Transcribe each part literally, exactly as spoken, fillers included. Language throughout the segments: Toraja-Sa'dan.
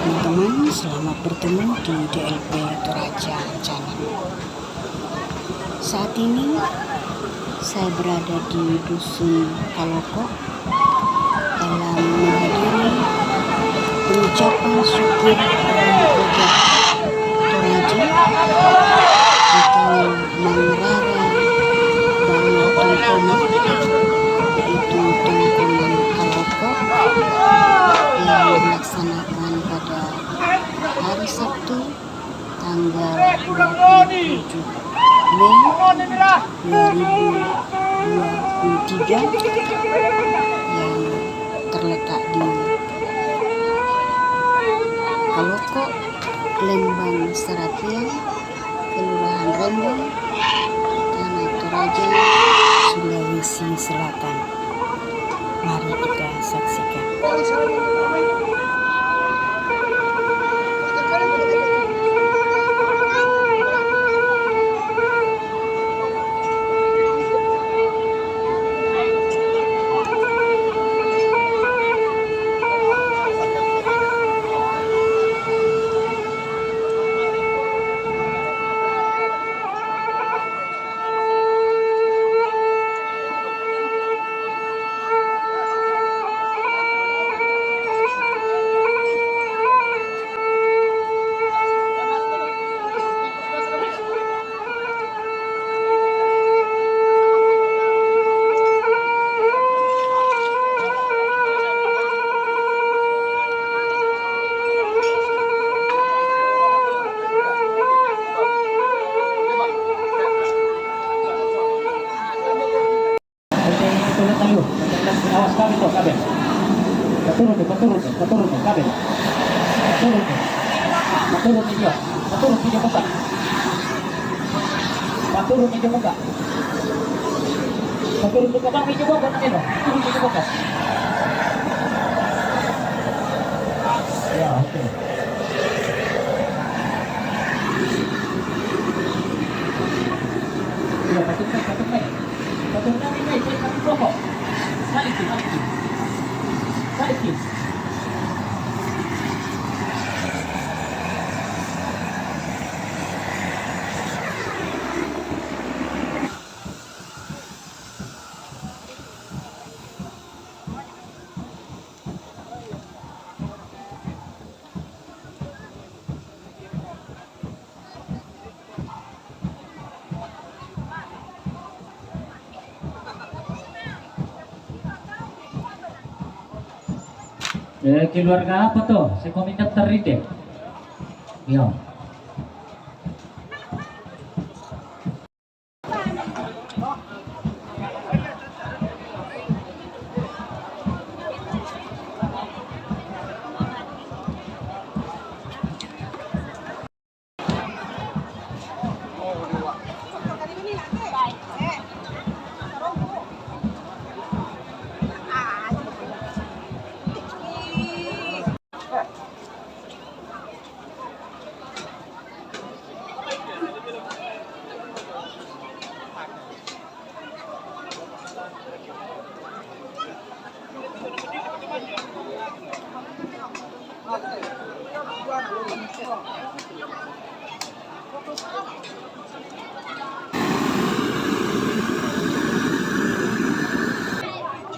Teman-teman, selamat bertemu di D L P Toraja Channel. Saat ini saya berada di Dusun Kaloko dalam menghadiri pengucapan syukur Orang Toraja atau Mangrara Banua Tongkonan, yaitu Tongkonan Kaloko, yang dilaksanakan pada hari Sabtu, tanggal dua puluh tujuh Mei dua ribu dua puluh tiga, yang terletak di Kaloko, Lembang Serapian, Kelurahan Rembang, Tanah Toraja, Sulawesi Selatan. Mari kita saksikan. Oke, itu lihat ayo. Awas kabel tuh, kabel. Paturun tuh, paturun tuh, paturun tuh, kabel. Paturun tuh. Paturun tuh dia. Paturun tuh dia buka. Paturun tuh dia buka. Paturun tuh, Bang, dia buka, nanti dong. Paturun tuh dia buka. Ya, oke. Ya, paturun, paturun. Paturun, naik, naik, naik, naik, rokok. Naik, naik. Naik. Eh, keluarga apa tuh? Saya komentar tadi deh. Iya.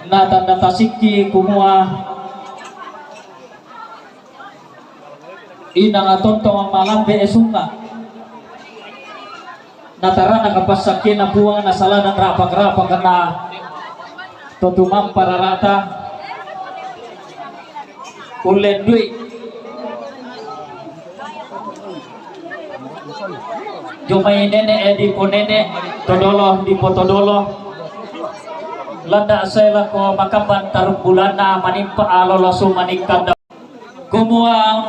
Na tanda tasikki kumua inang atontong malambe esunna. Natarana kapassakkena Puang, nasaladan rapak-rapak na to tumampa rarata. Ullendui jomai nene e diponene, todolo dipotodolo. Landa sai lako makamban tarung bulanna manimpa alo lasu manikkanda. Kumua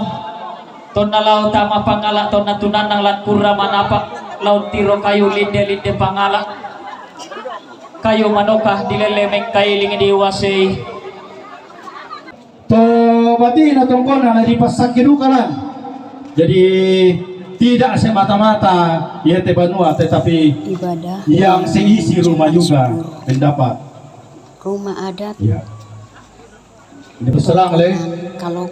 tonna lao tama pangala, tonna tunannang lan pura manapa lao tiro kayu linde-linde pangala, kayu manoka dilelle mengkailing diwasei. To batina tongkona na dipassakki duka lan. Jadi tidak semata-mata iate banua, tetapi ibadah yang seisi rumah juga mendapat rumah adat. Ya. Dipasalang le.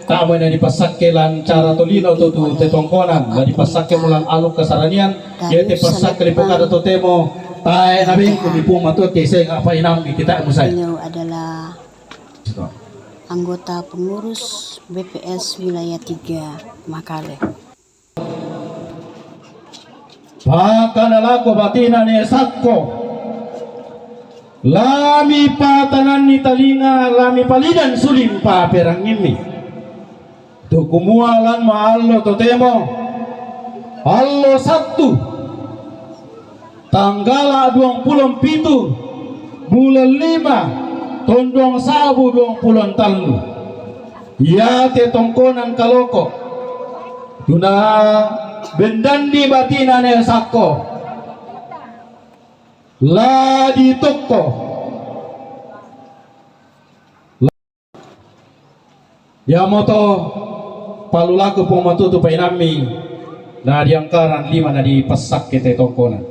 Tama na dipasakke lan cara tolino tu tu te tongkonan, na dipasakke mo lan aluk kasaranian, iate pasakke lipokada totemo, tae na bengku ni Puang Matua ke seng apa inam di kita musai. Beliau adalah anggota pengurus B P S Wilayah tiga Makale. Pakana lako batina ne sakko. Lami patananni talinga, lami palidan suling paperangimmi. Tu kumua lan maallo totemo. Allo Sattu. Tanggala duang pulo pitu, bulan lima, taun duang sabu duang pulo tallu. Iate tongkonan kaloko. Tuna bendanni batina ne sakko. La ditokko. Iamoto pallulaku Puang Matua tu painammi, na diangkaran lima na dipassakke te tongkonan.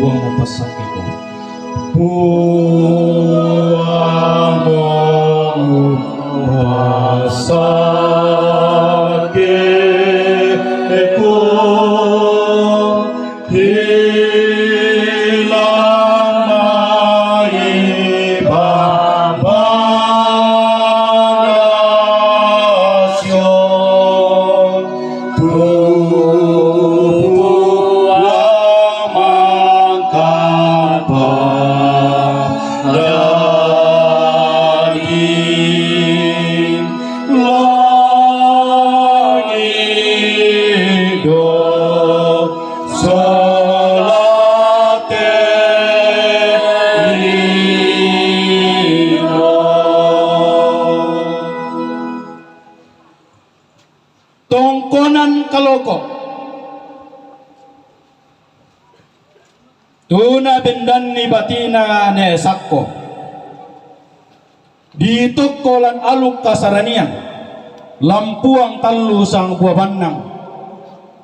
Puang mapassakeko. Puang mapassakeko. Hilang mai pambanasyo, tubuang mangkapa daging langit do. Salate lino. Tongkonan kaloko. Tuna bendanni batina ne sakko. Ditokko lan aluk kasaranian, lan Puang Tallu Sangbua Bannang,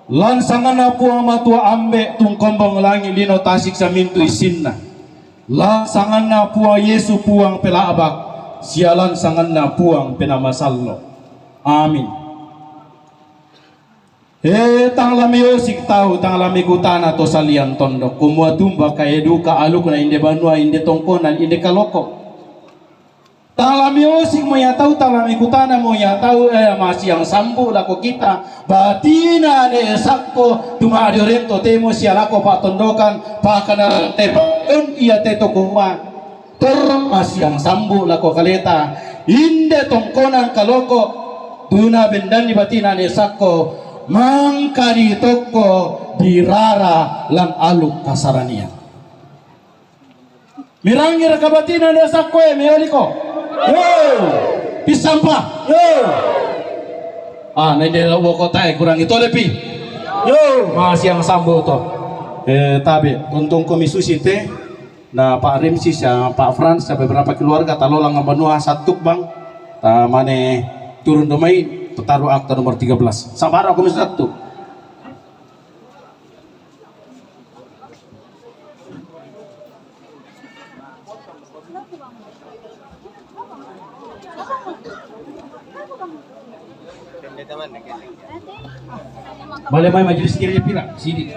lan sanganna Puang Matua Ambe' tungkombong langi' lino tasik samintu issinna, lan sanganna Puang Yesu Puang Pela'bak, sia lan sanganna Puang Penaa Masallo'. Amin. Eh, tang la miosik tau, tang la mikutana to salian tondok, kumua tumba ka e duka alukna inde banua, inde tongkonan, inde kaloko. Tang la miosik mo ia tau, tang la mikutana mo ia tau, eh, masiang sambu lako kita, batina ne sakko, tuma'dio ren totemo sia lako pa'tondokan, pakana te pa'ton ia te to kumua. Tor masiang sambu lako kaleta, inde tongkonan kaloko, tuna bendanni batina ne sakko, mangka ditokko dirara lan aluk kasaranian. Mirangi raka batina ne sakko e, meoliko. Yo. Pissampa. Yo. Ah, na inde la uoko tae kurangi tolepi. Yo. Masiang sambu to. Eh, tabe, untung komisusi te. Na Pak Rimsi sia Pak Frans sia beberapa keluarga talolang banua sattuk bang, ta mane turun domai, taru akta nomor tiga belas. Sabar aku mesti sattuk. Bale mai majelis kiri pira sidi.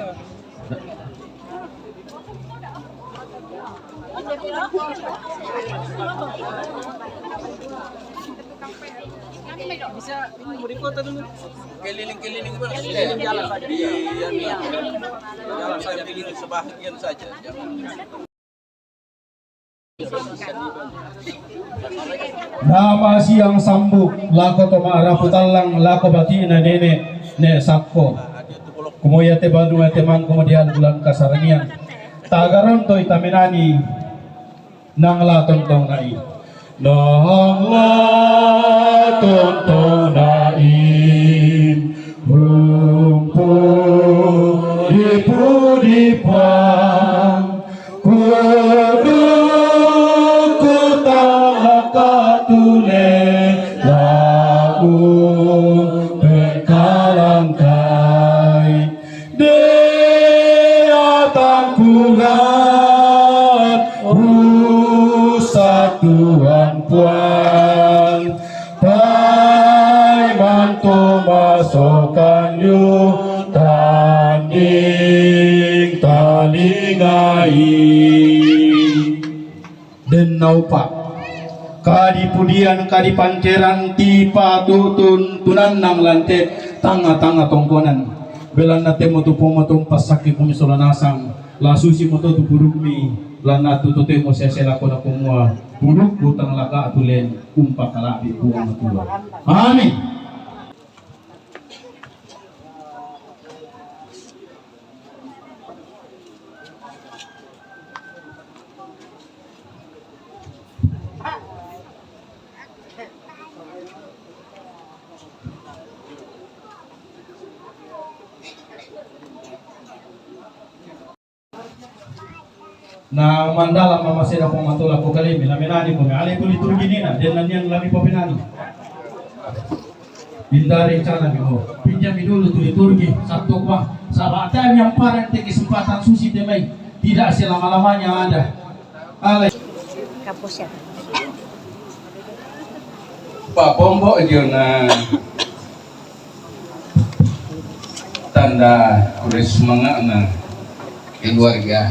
Bisa mau di kota dulu. Keliling-keliling dulu. Keliling jalan saja. Iya, iya. Jalan saja, pilih sebahagian saja. Jangan. Namasiang sambu lako to ma'rapu tallang lako batina nene' ne' sakko. Kumua iate banua te mangko madial bulan kasaranian. Tagarontoi tamenani nang la tontong na'i. Nang la tontong na'i. Rumpu dipu dipan. Kudu Paimanto masokan yu tanding talingai. Dennaupa kadipudian kadipangkeran tipatutun tunannang lante tanga-tanga tongkonan. Belanna temo tu pomotum pasakki kumi sola nasang. La susi moto tu pudukmi, lanna tu totemo sese lako nakumua pudukku tang laka tulen umpakala'bi Puang Matua. Amin. Na mandala mamaseda Puang Matua lako kalemi, na menani komi ale tu liturgi nina, den nanian lami papenani. Bintari cana mi mo. Pinjami dulu tu liturgi, satu kuah. Sabata yang parang te kesempatan susi te mai. Tidak selama-lamanya ada. Ale. Kapusnya. Pak Pombo jona tanda kure sumanga'na keluarga.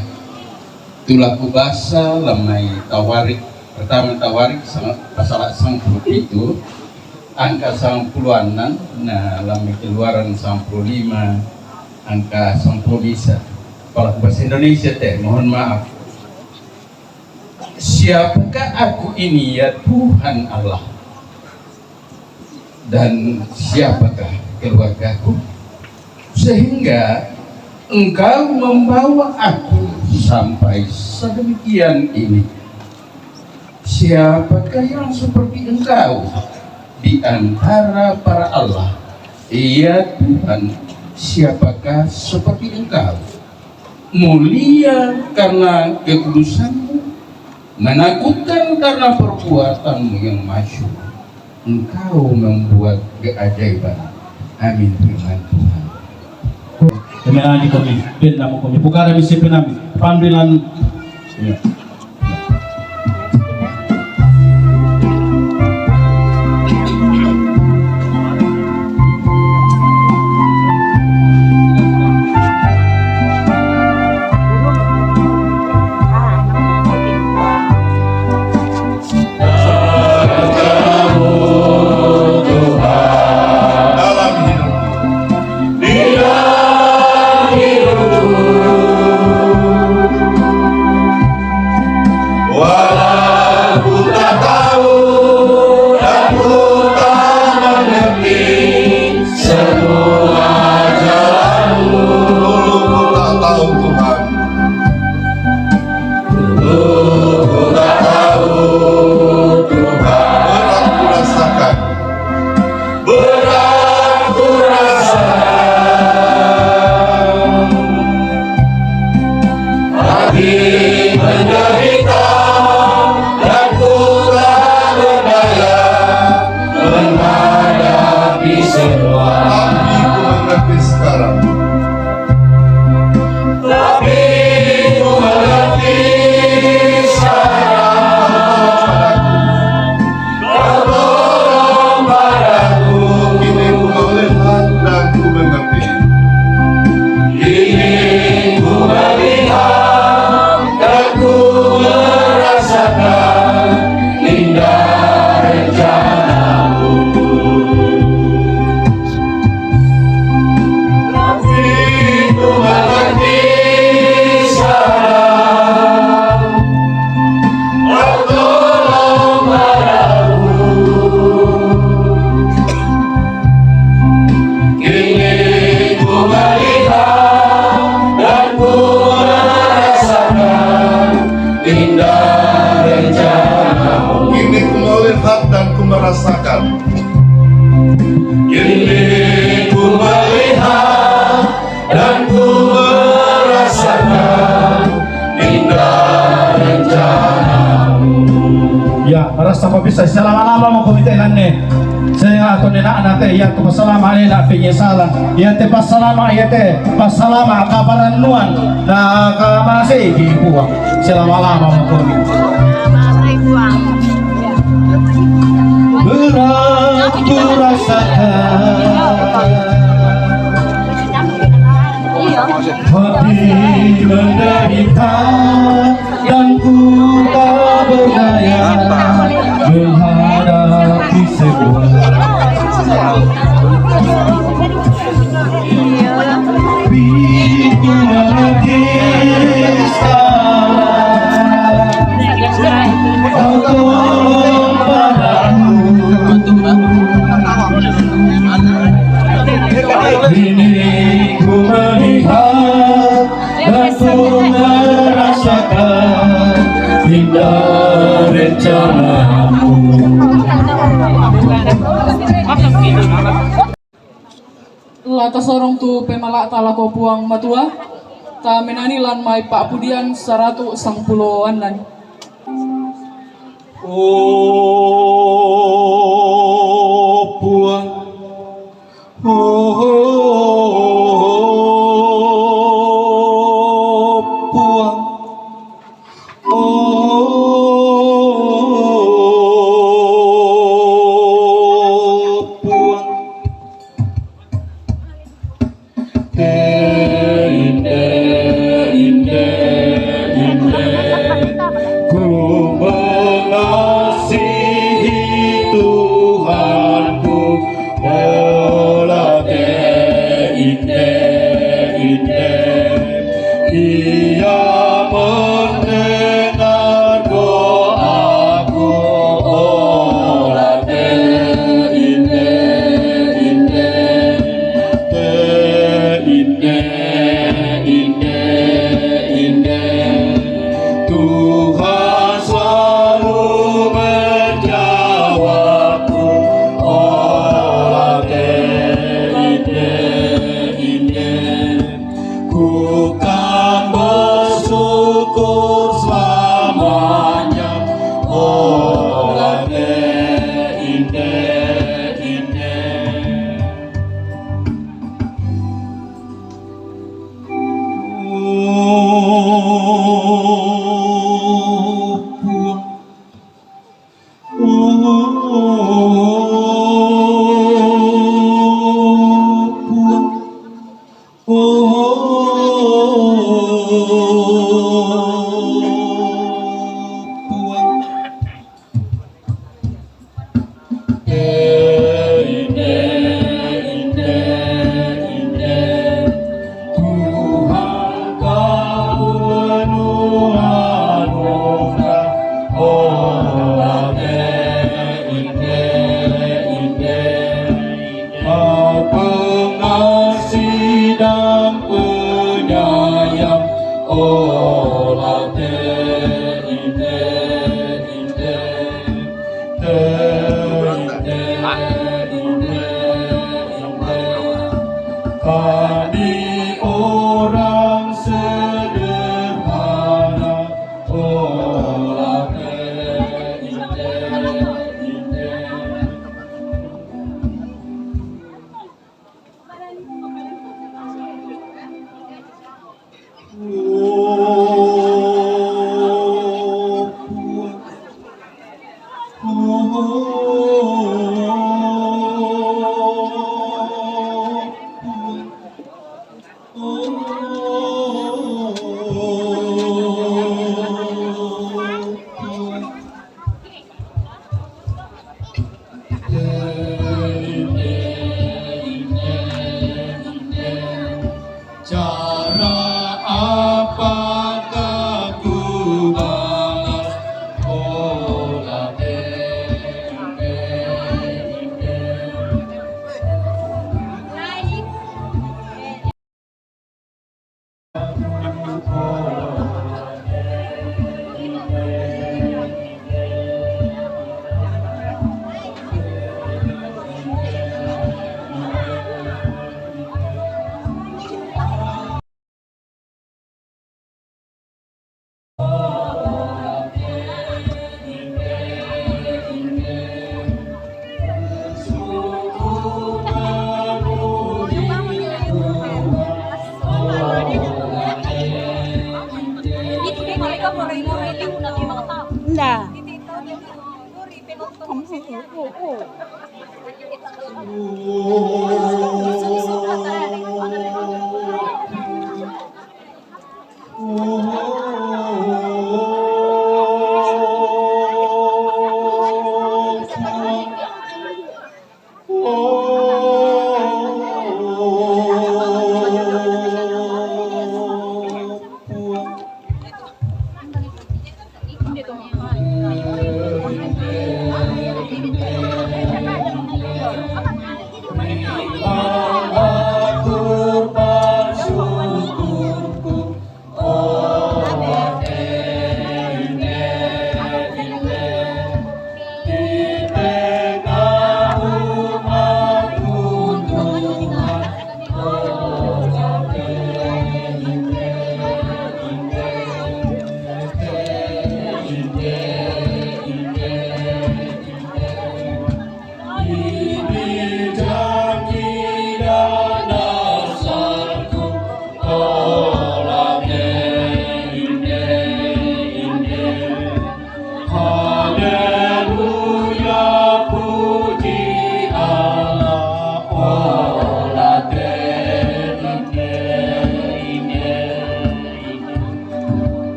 Tulaku basa lamai tawarik, pertama tawarik sama pasala sampulu pitu, angka sampulu annan, na lamai keluaran sampulu lima, angka sampulu bisa. Kalau bahasa Indonesia teh, mohon maaf. Siapakah aku ini, ya Tuhan Allah? Dan siapakah keluargaku? Sehingga Engkau membawa aku sampai sedemikian ini. Siapakah yang seperti Engkau di antara para Allah? Ya Tuhan, siapakah seperti Engkau? Mulia karena kekudusan-Mu, menakutkan karena perbuatan-Mu yang masyhur. Engkau membuat keajaiban. Amin, firman Tuhan. Kami ani kami, ben nama kami. Bukan ada misi kami. Pambilan. Ya. Dalam hidup. Di dalam hidupku, walau ku tak tahu dan ku tak mengerti semua jalanmu. Walau ku tak tahu, Tuhan. Walau ku tak tahu, Tuhan. Walau ku rasakan. Berat ku rasa, hati menderita, dan ku tak berdaya menghadapi semua. Tapi ku mengerti sekarang. Tapi ku mengerti sekarang. Kau tolong padaku. Kini ku melihat dan ku mengerti. Kini ku melihat dan ku merasakan indah rencanamu. Tapi ku mengerti sekarang. Kau tolong padaku. Kini ku melihat dan ku merasakan indah rencanamu. Kini ku melihat dan ku merasakan. Kini ku melihat dan ku merasakan indah rencanamu. Ya, rasa bisa selama-lama mau komite nanne. Saya atau nenak nate, ya, tu pasalama nenak penyesalan. Ya, te pasalama, ya, te pasalama kaparannuan. Nah, kamasih di buang. Selama-lama mau komite. Berat ku rasakan, hati menderita, dan ku tak berdaya menghadapi semua. Pintu menangis, kau tolong padaku. Ini ku melihat dan ku merasakan indah rencanamu. La tasorong tu pemalak ta lako Puang Matua, ta menani lan mai pa'pudian saratu sangpulo annan. O Puang, o Puang, o Puang. Inde, inde, inde, inde, ku mengasihi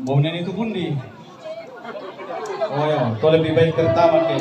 Bau nene itu pundi? Oh ya, to lebih baik pertama ke.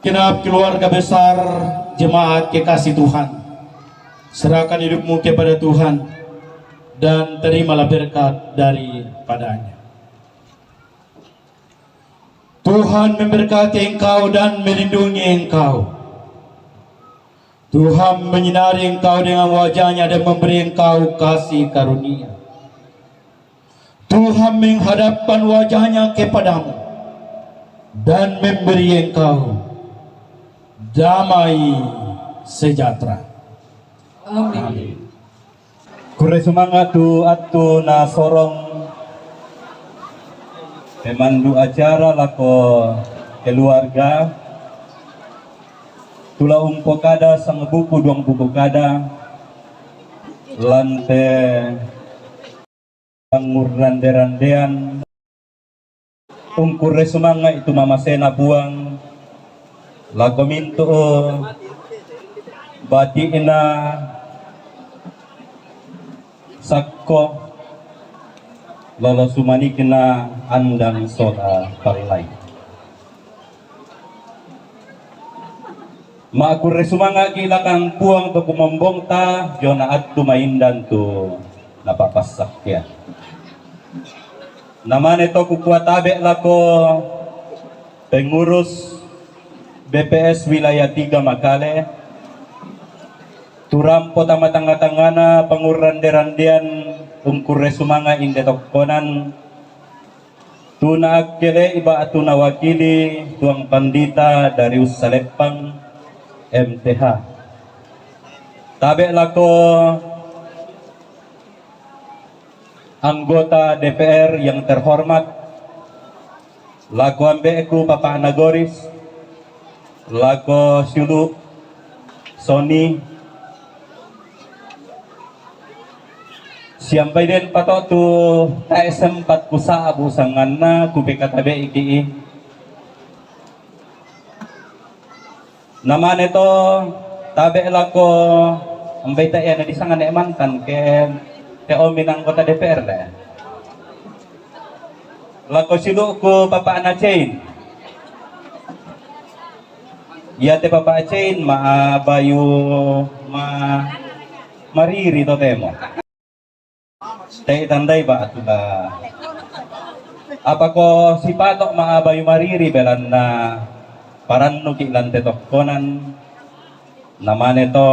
Genap keluarga besar jemaat kekasih Tuhan, serahkan hidupmu kepada Tuhan dan terimalah berkat daripadanya. Tuhan memberkati engkau dan melindungi engkau. Tuhan menyinari engkau dengan wajahnya dan memberi engkau kasih karunia. Tuhan menghadapkan wajahnya kepadamu dan memberi engkau damai sejahtera. Amin. Kurre sumanga' tu attu nasorong pemandu acara lako keluarga, tu la umpokada sangbuku duang buku kada lan te pangurrande-randean. Ungkurre sumanga'i tu mamasena Puang lako mintu'u bati'na sakko lolo sumanikna andang sola pallai. Makkurre sumanga'ki' lakang Puang to kumombongta jona attu maindan tu napapassakkea. Namane to kukua tabe' lako pengurus B P S wilayah tiga Makale, tu rampo tama tangnga-tangngana pangurrande-randean ungkurre sumanga' inde tokkonan, tu naakkele'i ba'tu nawakili Tuang Pandita Darius Saleppang, M T H. Tabe' lako anggota D P R yang terhormat, lako ambe'ku Papa'na Goris, Lako siulu' Soni, siampai den pato' tu tae' sempat kusa'bu' sanganna kupekatabe'iki'. Namane to tabe' lako, ambai ta' iya nadisanga ne' mantan ke te omin anggota D P R de. Lako siulu'ku papa'na Cein. Iate papa' Cein ma bayu ma mariri totemo. Te' tandai ba'tu la. Apako sipato' ma bayu mariri belanna parannuki' lan te tokkonan. Namane to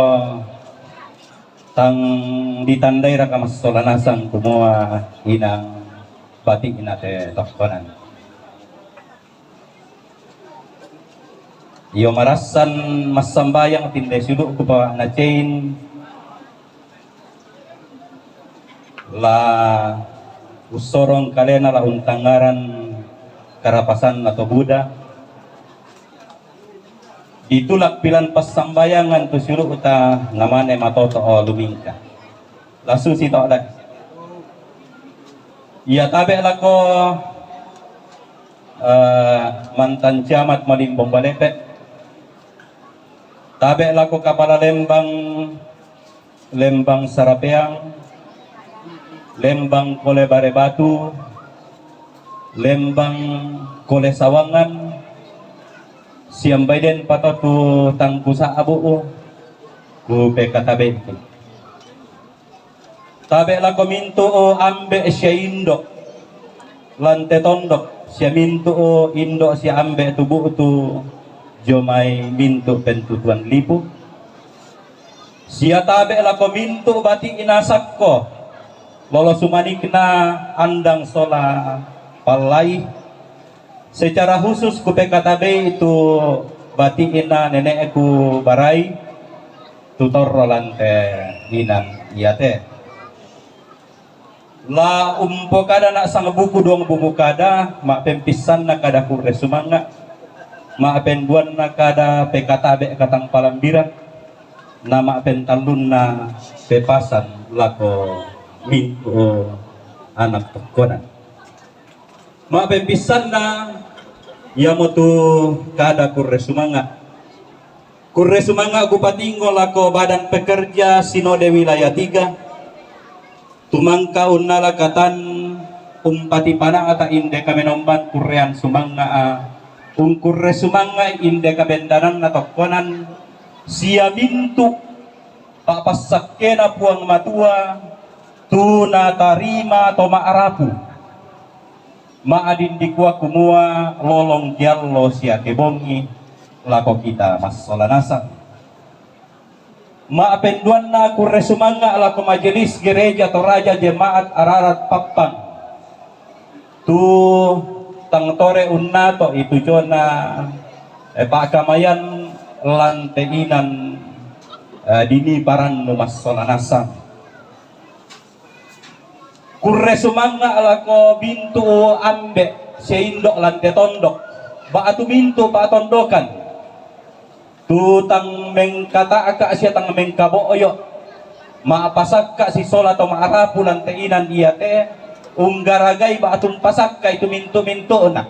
tang ditandairaka massola nasang kumua inang bati'na te tokkonan. Io marassan massambayang tinde siulu'ku papa'na Cein, la ussorong kalena la untangngarang karapasanna to buda. Ditulak pilan passambayangan tu siulu'ta namane matoto'o lumingka. La susi to dai. Ia tabe' lako eh, mantan camat Malimbong Balepe. Tabe' lako kapala lembang, lembang Sarapeang, lembang Kole Bare Batu, lembang Kole Sawangan, siambai den pato tu tang kusa'bu' kupekatabe'iki'. Tabe' lako mintu' ambe' sia indo' lan te tondok, sia mintu' indo' sia ambe' tu bu'tu dio mai mintu' pentutuan lipu. Sia tabe' lako mintu' bati'na Sakko, lolo sumanikna Andang sola Pallai. Secara khusus kupekatabe'i tu bati'na nene'ku Barai, tu torro lan te inan iate. La umpokada nasang buku duang buku kada, ma'pempissanna kada kurre sumanga', ma'pembuanna kada pekatabe' katang palambiran, na ma'pentallunna pepasan lako mintu' anak tokkonan. Ma'pempissanna iamotu kada kurre sumanga'. Kurre sumanga' kupatingo lako Badan Pekerja Sinode Wilayah Tiga, tumangka unnala katan umpatipana'ta inde kamenomban kurrean sumanga'a, ungkurre sumanga' inde kabendananna tokkonan, sia mintu' pa'passakkena Puang Matua tu natarima to ma'rapu. Ma'din dikua kumua lolong ke allo sia ke bongi lako kita massola nasang. Ma'penduanna kurre sumanga' lako Majelis Gereja Toraja Jemaat Ararat Pappang. Tu tang tore unnato'i tu jona, eh, pa'kamayan lan te inan, eh, dini parannu massola nasang. Kurre sumanga' lako mintu' ambe' sia indo' lan te tondok, ba'tu mintu' pa'tondokan. Tu tang mengkata'ka sia tang mengkabo'yo', ma'pasakka sisola to ma'rapu lan te inan iate, unggaragai ba'tu umpasakkai tu mintu'-mintu'na.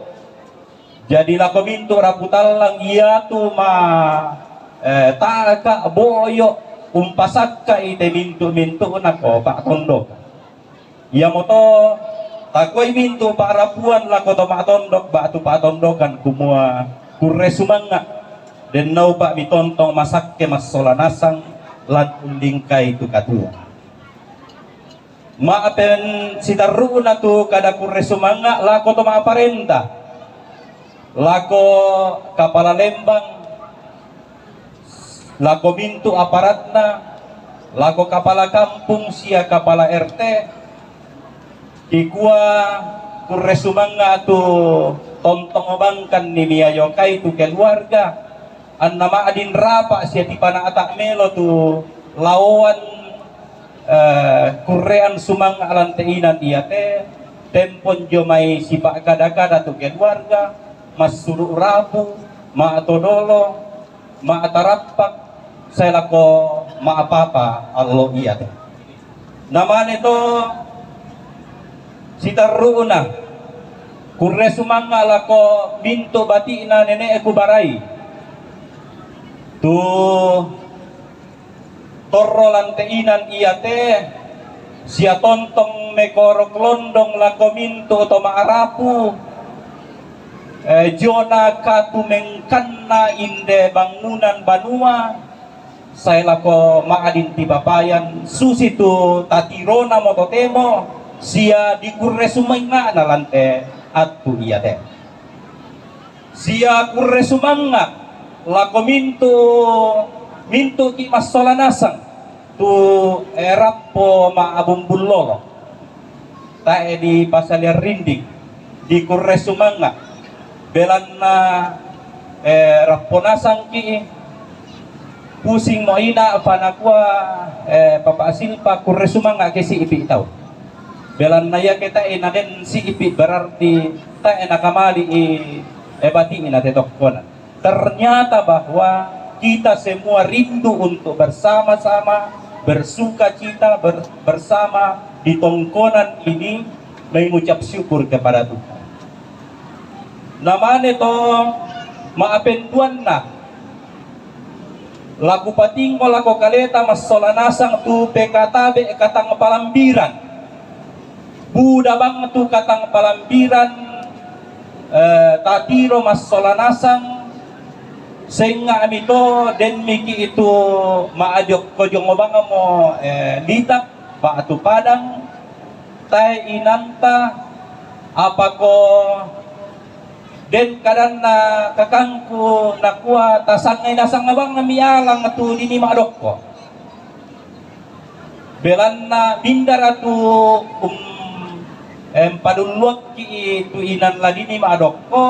Jadi lako mintu' rapu tallang iatu ma, eh, ta'ka bo'yo' umpasakkai te mintu'-mintu'na ko pa'tondokan. Iamoto takuai mintu' pa'rapuan lako to ma'tondok ba'tu pa'tondokan kumua kurre sumanga', den naupa' mitontong masakke massola nasang lan ullingkai tu katua. Ma'pen sitarru'na tu kada kurre sumanga' lako to ma'parenta, lako kapala lembang, lako mintu' aparatna, lako kapala kampung sia kapala R T, kikua kurre sumanga' tu tontong bangkanni miayokai tu keluarga, anna ma'din rapa' sia tipana'ta' melo tu laoan, eh, kurrean sumanga' lan te inan iate, tempon dio mai sipa'kada-kada tu keluarga, massulu' rapu, ma'todolo, Ma'tarappa' sae lako ma'papa allo iate. Namane to sitarru'na, kurre sumangnga' lako mintu' bati'na nene'ku Barai. Tu torro lante inan iate, sia tontong mekorok londong lako mintu' to ma'rapu, eh, jona katumengkanna inde bangunan banua, sae lako ma'din tipapayan, susitu tatirona mo totemo, sia dikurre sumangnga'na lante attu iate. Sia kurre sumangnga' lako mintu', mintu'ki' massola nasang tu, eh, rappo ma'bumbul lolo. Tae' dipasaliang rinding, dikurre sumangnga'. Belanna, eh, rappo nasangki', pusing mo ina', apa nakua, eh, Papa Silpa, kurre sumangnga' ke si'pi' tau. Belanna iake tae' naden si'pi' berarti tae' nakamali'i, eh, bati'na te tokkonan. Ternyata bahwa kita semua rindu untuk bersama-sama, bersuka cita ber-, bersama di tongkonan ini mengucap syukur kepada Tuhan. Namane to ma'penduanna, laku patingo lako kaleta massola nasang tu pekatabe' katang palambiran. Buda bang tu katang palambiran, eh, tatiro massola nasang, sengnga'mi to, denmiki' itu ma'ajokko jongo bangmo, eh, litak, ba'tu padang, tae' inanta, apako den kadanna kakangku nakua tasangngai nasang bang mialang tu dini ma'dokko. Belanna mindara tu, um, em, padulluakki' tu inan ladini ma'dokko,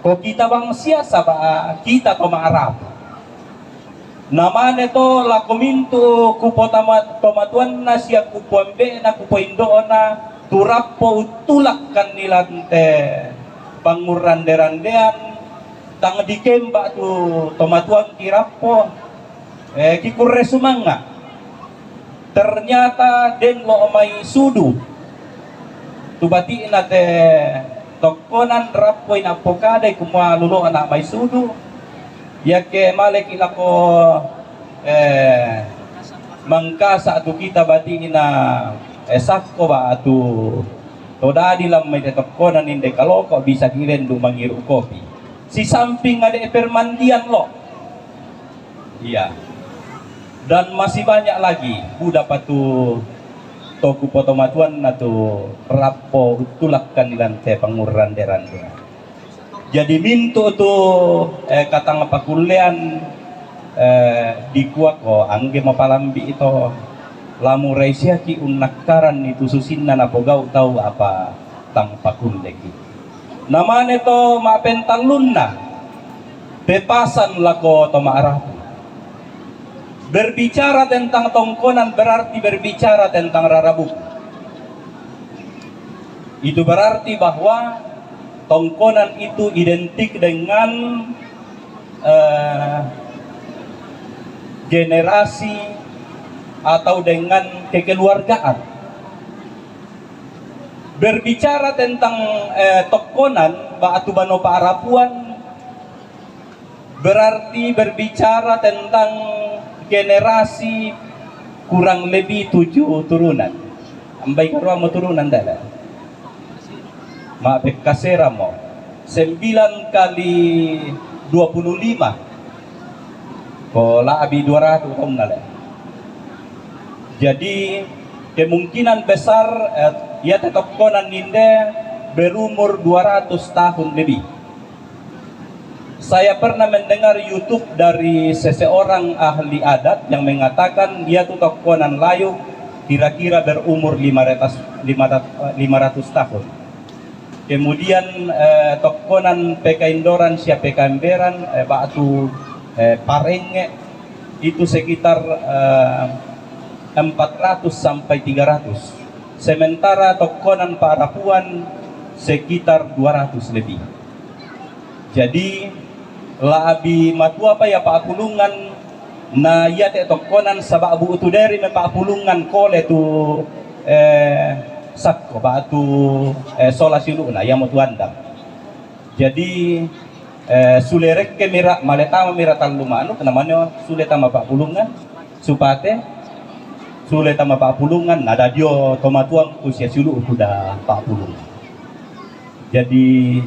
ko kita bang sia saba' kita to ma'rapu. Namane to lako mintu' kupotama-, tomatuanna sia kupoambe'na, kupoindo'na, tu rappo uttulakkanni lante pangngurrande-randean, tang dikemba' tu tomatuangki' rappo, eh, kikurre sumangnga'. Ternyata den lo' mai sudu tu bati'na te tokkonan, rappoi nappokadai kumua lulo'na mai sudu. Iake maleki' lako, eh, Mangkasa' tu kita bati'na, eh, sakko ba'tu to dadi lan mai te tokkonan inde kaloko' bisaki' lendu' mangiru' kopi. Sisamping ade' permandian lo'. Iya. Dan masih banyak lagi, budapa tu to kupotomatuanna tu rappo uttulakkanni lante pangngurrande-rande. Jadi mintu' tu, eh, katang pakullean, eh, dikuako angge mapalambi' to, la murai siaki' unnakkaranni tu susinna napogau' tau apa tang pakulleki'. Namane to ma'pentallunna, pepasan lako to ma'rapu. Berbicara tentang tongkonan berarti berbicara tentang rara buku. Itu berarti bahwa tongkonan itu identik dengan, eh, generasi atau dengan kekeluargaan. Berbicara tentang, eh, tokkonan, ba'tu banua pa'rapuan, berarti berbicara tentang generasi kurang lebih tujuh turunan. Ambai karuamo turunan dala. Ma'pekkaseramo. Sembilan kali dua puluh lima. Ko la'bi dua ratus taunna le. Jadi, kemungkinan besar, eh, iate tokkonan inde berumur dua ratus tahun lebih. Saya pernah mendengar YouTube dari seseorang ahli adat yang mengatakan iatu tokkonan layuk kira-kira berumur lima ratus, lima ratus, lima ratus tahun. Kemudian, eh, tokkonan pekaindoran sia pekaamberan, eh, ba'tu, eh, parenge itu sekitar, eh, empat ratus sampai tiga ratus. Sementara tokkonan pa'rapuan sekitar dua ratus lebih. Jadi, La'bi matuapa iya pa'pulungan na iate tokkonan, saba' bu'tu deri me' pa'pulungan kole tu, eh, sakko ba'tu, eh, sola siulu'na, iamo tu andang. Jadi, eh, sule rekke mira', male tama mira' tallu manuk, namanya sule tama pa'pulungan, supate, sule tama pa'pulungan, na dadio tomatuangku sia siulu'ku da pa'pulungan. Jadi,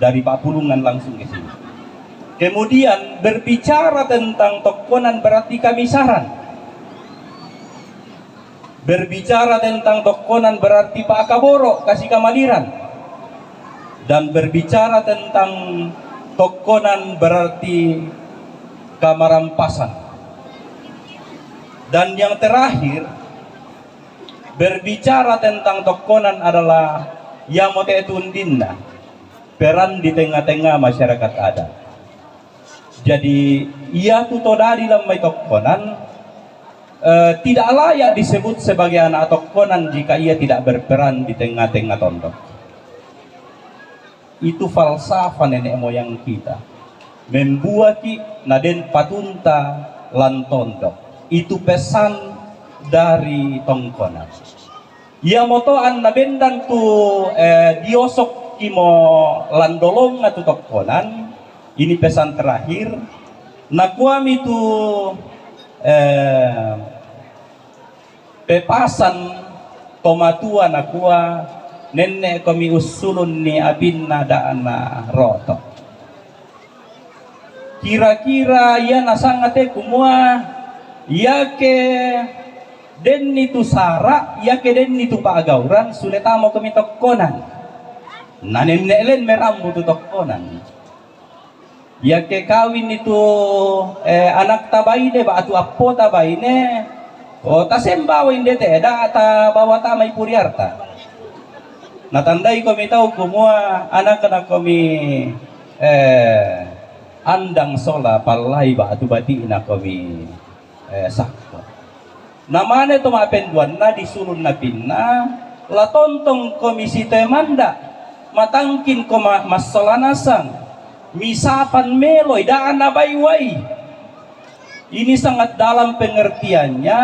dari pa'pulungan langsung ke sini. Kemudian, berbicara tentang tokkonan berarti kamisaran. Berbicara tentang tokkonan berarti pa'kaboro', kasi kamaliran. Dan berbicara tentang tokkonan berarti kamarampasan. Dan yang terakhir, berbicara tentang tokkonan adalah iamo te tu undinna, peran di tengah-tengah masyarakat adat. Jadi, ia tu to dadi lan mai tokkonan, eh, tidak layak disebut sebagai anak tokkonan jika ia tidak berperan di tengah-tengah tondok. Itu falsafah nenek moyang kita. Membuaki na den patunta lan tondok. Itu pesan dari tongkonan. Iamoto anna bendan tu, eh, diosokki mo lan dolonga tu tokkonan, ini pesan terakhir, nakuami tu, eh, pepasan tomatua nakua, nenne'komi ussulunni apinna da'na roto. Kira-kira ia nasanga te kumua, iake denni tu sara', iake denni tu pa'gauran, sule tamakomi tokkonan. Na nenne' len merambu tu tokkonan. Iake kawinni tu, eh, anakta baine ba'tu appota baine, o, tasembawai inde te, da' tabawa tamai puriarta. Natandaikomi tau kumua anaknakomi, eh, andang sola pallai ba'tu bati'nakomi, eh, sakko. Namane to ma'penduanna disulun napinna, la tontongkomi sitoe manda', matangkinko ma-, massola nasang, misapan meloi, da' nabai-wai. Ini sangat dalam pengertiannya,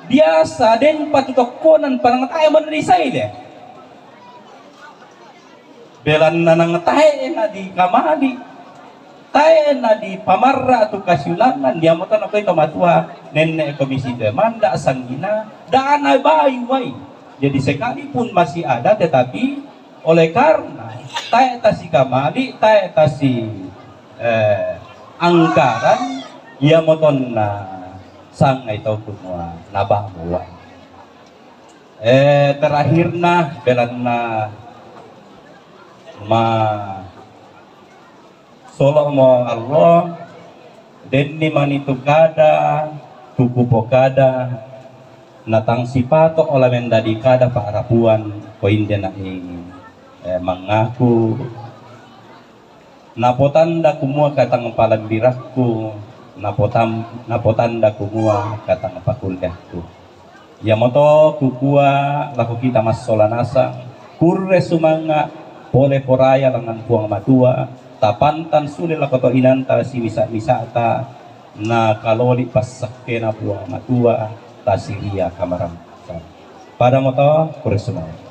biasa den patutokkonan panang tae manrisai de. Belanna nang tae nadikamali, tae nadipamarra tu kasiulangan, iamoto nakoi tomatua, nenne'komi sitoe manda' sangina, da' nabai-wai. Jadi sekalipun masih ada, tetapi oleh karena tae tasikamali, tae tasi, eh, angkaran, iamotonna sangai tau kumua nabamu wai. Eh, terakhirna, belanna ma solo'mo allo, denni mani tu kada, tu kupokada, na tang sipato' ola mendadi kada pa'rapuan, ko inde na ingin, eh, mangaku, napotanda kumua katang palambirakku, napotam-, napotanda kumua katang pakuliahku. Iamoto kukua lako kita massola nasang, kurre sumanga', pole poraya langngan Puang Matua, tapantan sule lako to inanta simisa-misata, na kaloli passakkena Puang Matua, tasiria kamarammutan. Padamo to, kurre sumanga'.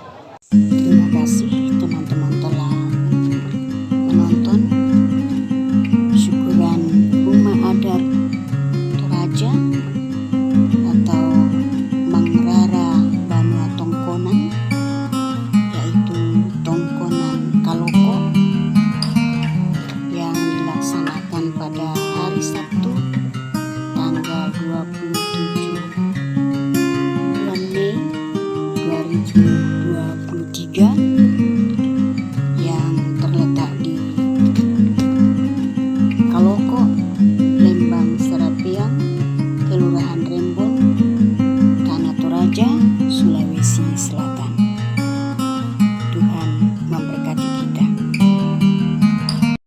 Terima kasih teman-teman telah menonton syukuran Uma Adat Toraja atau Mangrara Banua Tongkonan, yaitu Tongkonan Kaloko, yang dilaksanakan pada hari Sabtu tanggal dua puluh